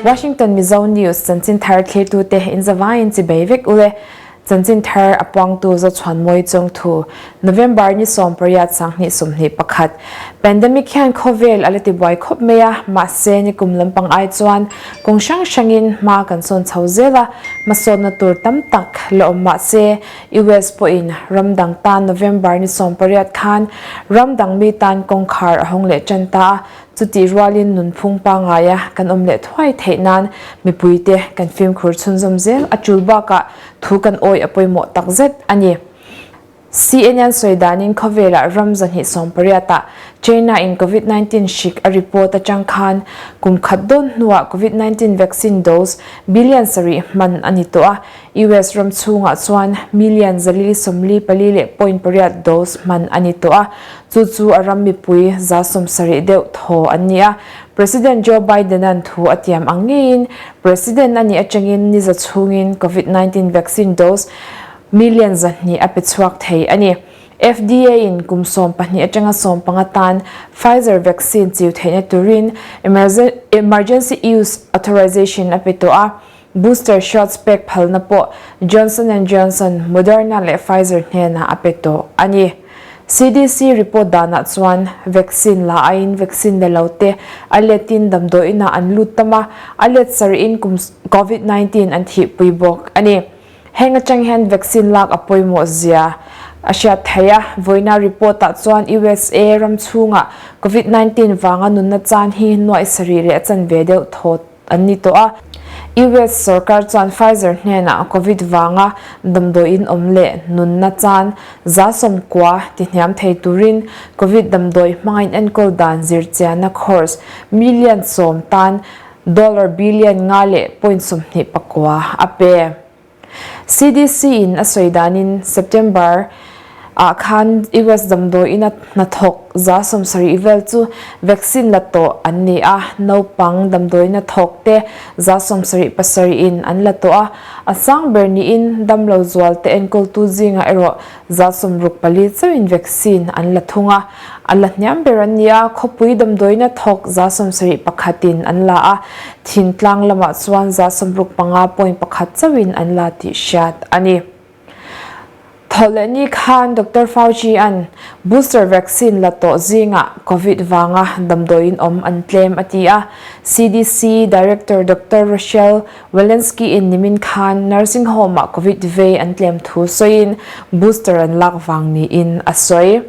Washington Mizo News chanchin thar thlirtute in zavaiin chibei vek ule. Chanchin thar a puangtu Zochhuanmawi Chawngthu, November ni 18 2021. Pandemic hian khawvel a la tibuai khawp mai a, mahse nikum lampang ai chuan kawng hrang hrangin hma kan sawn chho zel a, hmasawnna tur tam tak la awm mahse US pawhin ram dang tan November ni 18 khan ram dang mi tan kawngkhar a hawng leh tan ta a, chutih rualin nunphung pangaia kan awm leh thuai theih nan mipuite kan fimkhur chhunzawm zel a tul bakah thu kan awih a pawimawh takzet a ni. CNN sawi danin khawvelah ram 280 ah China in Covid 19 hrik a report atang khan kum khat dawn hnuah Covid 19 vaccine dose billion sarih hman a ni tawh a, US ram chhungah chuan million 444.8 dose hman a ni tawh a, chu chu a ram mipui 70% deuh thaw an ni a. President Joe Biden-a'n thu a tiam ang ngeiin President a nih atangin ni za chhungin Covid 19 vaccine dose million 200 a pe chhuak thei a ni. FDA in kum 12 atanga 15 tan Pfizer vaccine chiu theihna turin Emergency Use Authorization a pe tawh a, booster shots pek phalna pawh Johnson and Johnson, Moderna leh Pfizer hnenah a pe tawh a ni. CDC report danah chuan vaccine la aiin vaccine la lo te a letin damdawiinah an lut tam a, a let sarih in kum Covid 19 an thihpui bawk a ni. Heng atang hian vaccine lak a pawimawh zia a hriat theih a, vawiina report ah chuan USA ram chhungah Covid 19 vanga nunna chan hi nuaih sarih leh a chanve deuh thaw an ni tawh a. US sorkar chuan Pfizer hnenah Covid vanga damdawiin awm leh nunna chan 90% tihniam thei turin Covid damdawi hmangin enkawl dan zirchianna course million 10 tan Dollar billion nga leh point 29 a pe. CDC in a sawi danin September ah khan US damdawiin a hnathawk 70% vel chu vaccine la tawh an ni a, naupang damdawiin a thawk te 77% in an la tawh a, a sang ber niin damlo zual te enkawltu zingah erawh 64% chauhin vaccine an la thung a, a la hniam ber an ni a, khawpui damdawiina thawk 71% in an la a, thingtlang lamah chuan 65.1 chauhin an la tih hriat a ni. Thawhlehni khan Doctor Fauci-a'n booster vaccine la tawh zingah Covid vanga damdawiin awm an tlem a ti a, CDC Director Doctor Rochelle Walensky-in nimin khan nursing home-ah Covid vei an tlem thu sawiin booster an lak vang niin a sawi.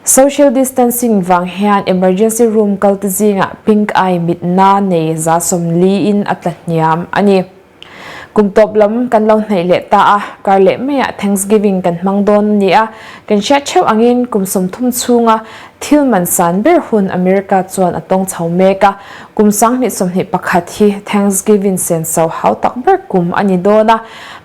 Social distancing vang hian emergency room kalte zingah pink eye mitna nei 40% in a tla hniam a ni. Kum tawp lam kan lo hnaih leh ta a, kar leh maiah Thanksgiving kan hmang dawn a ni a, kan hriat theuh angin kum 30 chhunga thil man san ber hun America chuan a tawng chho mek a, kum 2021 hi Thanksgiving senso hau tak ber kum a ni dawn a,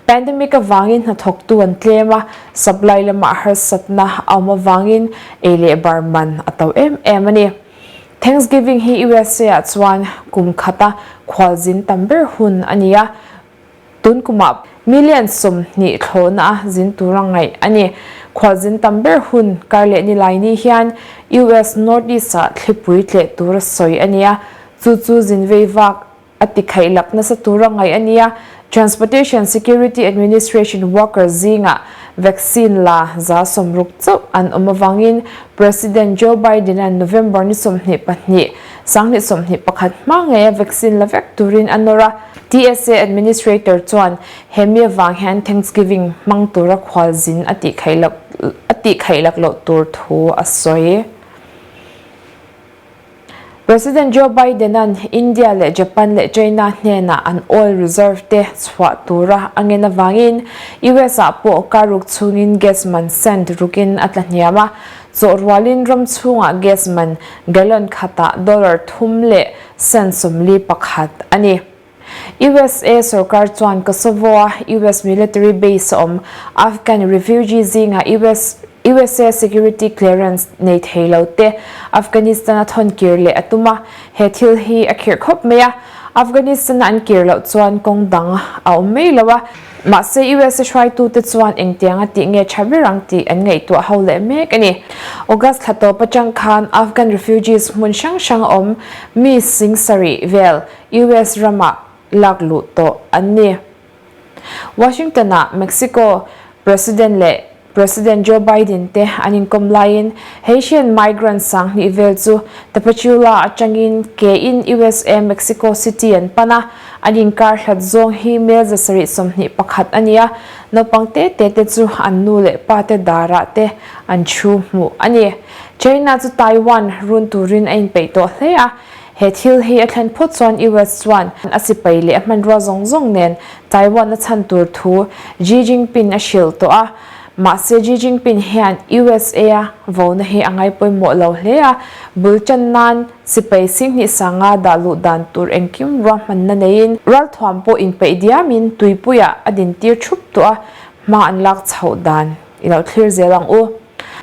pandemic avangin hnathawktu an tlem a, supply lamah harsatna a awm avangin ei leh bar man a to em em a ni. Thanksgiving hi USA ah chuan kum khata khualzin tam ber hun a ni a, tun kumah million 20 thlawhna a zin tura ngaih a ni. Khualzin tam ber hun kar leh nilai ni hian US Northeast ah thlipui tleh tura sawi a ni a, chu chu zin vei vak a ti khaih lak nasa tura ngaih a ni a, Transportation Security Administration worker zingah vaccine la 60% chauh an awm avangin President Joe Biden-a'n November ni 22, 2021 hma ngeia vaccine la vek turin a nawr a. TSA Administrator chuan he mi avang hian Thanksgiving hmang tura khualzin a tih khaih lak loh tur thu a sawi. President Joe Biden-a'n India leh Japan leh China hnenah an oil reserve te chhuah tura a ngen avangin US-ah pawh kar ruk chhungin gas man cent rukin a tla hniam a, chawh rualin ram chhungah gas man gallon khatah dollar thum leh cent 41 a ni. USA sorkar chuan Kosovo-a US military base a awm Afghan refugee zingah US USA security clearance nei thei lo te Afghanistan a thawn kir leh a tum a, he thil hi a khirh khawp mai a. Afghanistan-a an kir loh chuan kawng dang a awm mai lo a, mahse USA hruaitute chuan engtianga tih nge tha ber ang tih an ngaihtuah ho leh mek a ni. August thla tawp atang khan Afghan refugees hmun hrang hrang awm mi singsarih vel US ramah lak luh tawh an ni. Washington-ah Mexico President leh President Joe Biden te an inkawm laiin Haitian migrant 2000 vel chu Tapachula atangin ke in USA Mexico City an pan a, an inkar hlat zawng hi mel 721 a ni a, naupang te te te chu an nu leh pa te darah te an thu hmuh a ni. China chu Taiwan run turin a inpeih tawh hle a, He thil hi a thlen phawt chuan US chuan a sipai leh a hmanrua zawng zawng nen Taiwan a chhan tur thu Xi Jinping a hrilh tawh a. Mahse Xi Jinping hian USA a vona hi a ngai pawimawh lo hle a, bul tan nan sipai 20,000 sanga dah luh dan tur engkim ruahmanna neiin ralthuam pawh inpeih diamin tuipuiah a dintir thup tawh a, hma an lak chhoh dan i lo thlir zel ang u.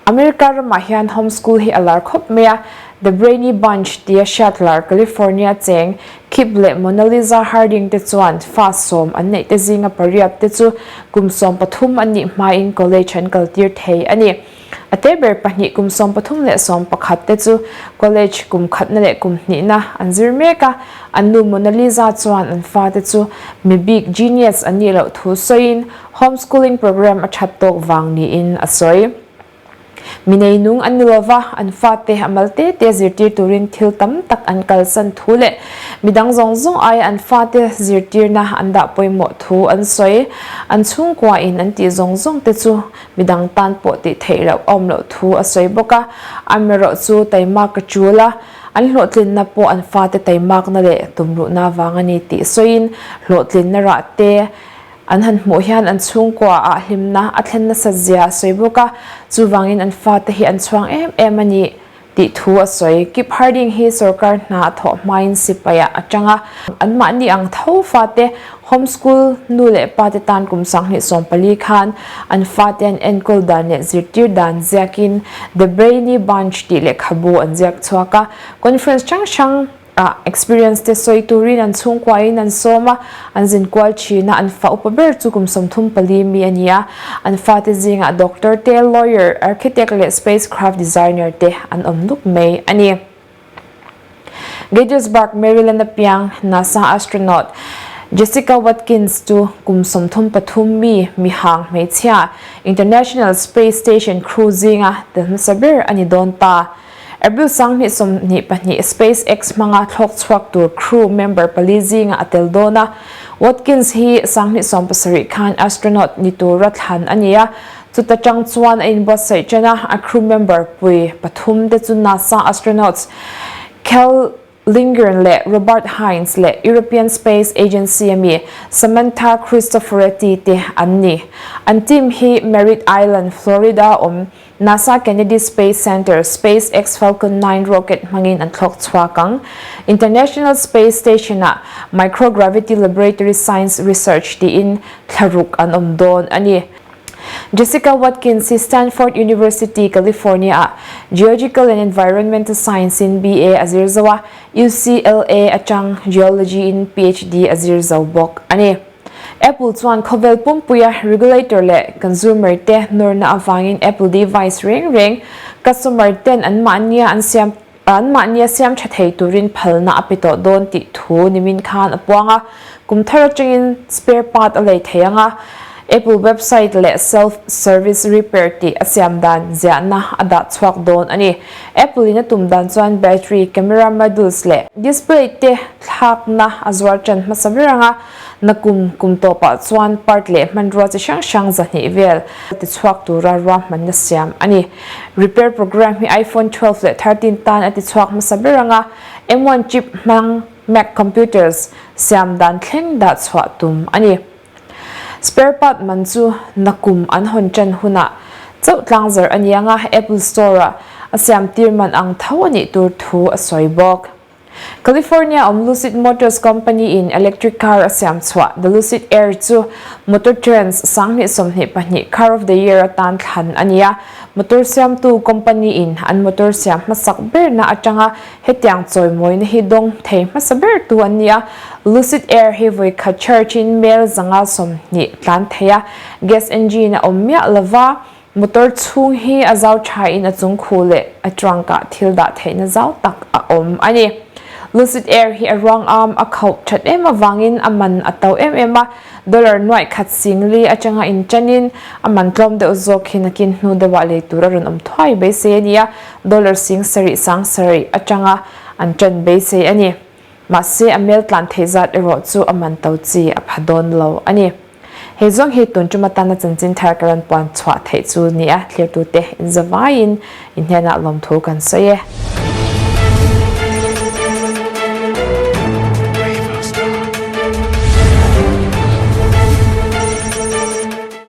America ramah hian homeschool hi a lar khawp mai a, The Brainy Bunch tia hriat lar California cheng Kip leh Monalisa Harding te chuan fa sawm an neih te zinga pariat te chu kum 13 an nih hmain college an kaltir thei a ni. A te ber pahnih kum 13 leh 11 te chu college kum khatna leh kum hnihna an zir mek a, an nu Monalisa chuan an fate chu mi bik genius an nih loh thu sawiin Homeschooling program a that tawk vang niin a sawi. Mi neinung an ni lova, an fate a mal te te zirtir turin thil tam tak an kalsan thu leh midang zawng zawng aia an fate zirtirna an dah pawimawh thu an sawi. An chhungkua in an tih zawng zawng te chu midang tan pawh tih theih loh a awm loh thu a sawi bawk a. Amaherawh chu taimak a tul a, an hlawhtlinna pawh an fate taimakna leh tumruhna vang a ni tih sawiin hlawhtlinna rah te An han hmuh hian an chhungkua ah hlimna a thlen nasat zia a sawi bawk a, chuvangin an fate hi an chhuang em em a ni tih thu a sawi. Kip Harding hi sorkar hna a thawh hmain sipaiah a tang a, anmahni ang tho fate homeschool nu leh pate tan kum 2014 khan an fate an enkawl dan leh zirtir dan ziakin The Brainy Bunch tih lehkhabu an ziak chhuak a, conference hrang hrang ah experience te sawi turin an chhungkuain an sawm a, an zin kual thin a, an fa upa ber chu kum 34 mi a ni a, an fate zingah doctor te, lawyer, architect leh spacecraft designer te an awm nuk mai a ni. Gaithersburg, Maryland a piang NASA astronaut Jessica Watkins chu kum 33 mi mihang hmeichhia International Space Station crew zinga tel hmasa ber a ni dawn ta. April 2022 SpaceX hmanga thlawk chhuak tur crew member pali zinga a tel dawn a, Watkins hi 2017 khan astronaut ni tura thlan a ni a, chuta tang chuan a inbuatsaih ṭan a, a crew member pui pathum te chu NASA astronauts Kel Lindgren leh Robert Hines leh European Space Agency ami Samantha Cristoforetti te an ni. An team hi Merritt Island, Florida awm NASA Kennedy Space Center SpaceX Falcon 9 rocket hmangin an thlawk chhuak ang. International Space Station-ah Microgravity Laboratory Science Research tiin thlaruk an awm dawn a ni. Jessica Watkins hi Stanford University, California-ah Geological and Environmental Science-in BA a zir zo a, UCLA atang Geology-in PhD a zir zo bawk a ni. Apple chuan khawvel pumpuia regulator leh consumer te nawrna avangin Apple device reng reng customer ten anmahnia an siam anmahnia siam tha thei turin phalna a pe tawh dawn tih thu nimin khan a puang a, kum thar atangin spare part a lei thei ang a, Apple website leh self service repair tih a siam dan ziahna a dah chhuak dawn a ni. Apple in a tum dan chuan battery, camera modules leh display te thlakna a zuar tan hmasa ber ang a, Nakum kum tawpah chuan part leh hmanrua chi hrang hrang 200 vel ti chhuak tura ruahmanna siam a ni. Repair program hi iPhone 12 leh 13 tan a ti chhuak hmasa ber ang a, M1 chip hmang Mac computers siam dan thleng dah chhuah tum a ni. Spare part man chu nakum an hawn tan hunah chauh tlang zarh a ni ang a, Apple Store-ah a siam tir man ang tho a nih tur thu a sawi bawk. California awm Lucid Motors company in electric car a siam chhuah The Lucid Air chu Motor Trends 2022 Car of the Year atan thlan a ni a. Motor siamtu company in an motor siam hmasak berna atanga hetiang chawimawina hi dawng thei hmasa bertu an ni a. Lucid Air hi vawi khat charge in mel 120 tlan thei a, gas engine a awm miah lova. Motor chhung hi a zau thain a chung khu leh a trunk ah thil dah theihna zau tak a awm a ni. Lucid Air hi a ruang am a khauh that em avangin a man a to em em a, dollar nuaih khat singli atanga inṭanin a man tlawm deuh zawk hi nakin hnu deuhah lei tur a rawn awm thuai beisei a ni a, dollar sing sarih sang sarih atanga an ṭan beisei a ni. Mahse a mel tlan theih zat erawh chu a man to chi a pha dawn lo a ni. Hei zawng hi tun tum atana chanchin thar ka rawn puan chhuah theih chu ni a, thlirtute inzavaiin in hnenah lawmthu kan sawi e.